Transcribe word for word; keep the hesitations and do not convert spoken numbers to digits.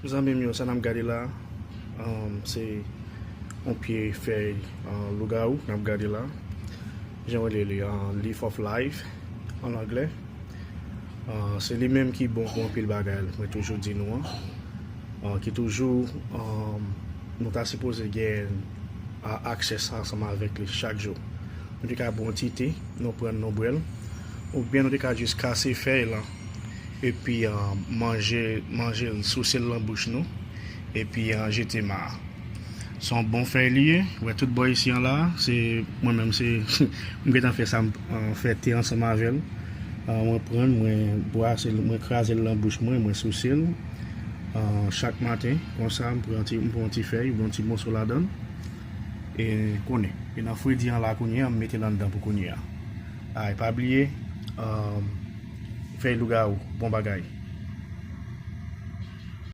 Zanmi m yo, sa n ap gade la, um, se yon pye fèy, uh, lougawou n ap gade la. Jan yo rele li, uh, leaf of life an anglè. Uh, se li menm ki bon pou anpil bagay, mwen toujou di nou an. Uh, ki toujou, um, nou ta sipoze gen, uh, aksè ansanm avèk li chak jou. Nou te ka bwè yon ti te, nou pran, nou bwè l. Oubyen nou te ka jis kase fèy lan, epi, uh, manje, manje l, souse l nan bouch nou, epi, uh, jete ma. Se yon bon fèy li ye. Wè, tout bò isi an la, se mwen menm, se m gentan fè sa, m, uh, fè te ansanm avè l. Uh, mwen pran l, mwen bwase l, mwen kraze l nan bouch mwen, mwen souse l. Uh, chak maten, konsa, m pran ti, m pran yon ti fèy, yon ti moso ladan l. E konnen, e nan fredi an la kounye a, m mete l anndan pou kounye a. Ay, pa bliye, uh, fèy lougawou, bon bagay.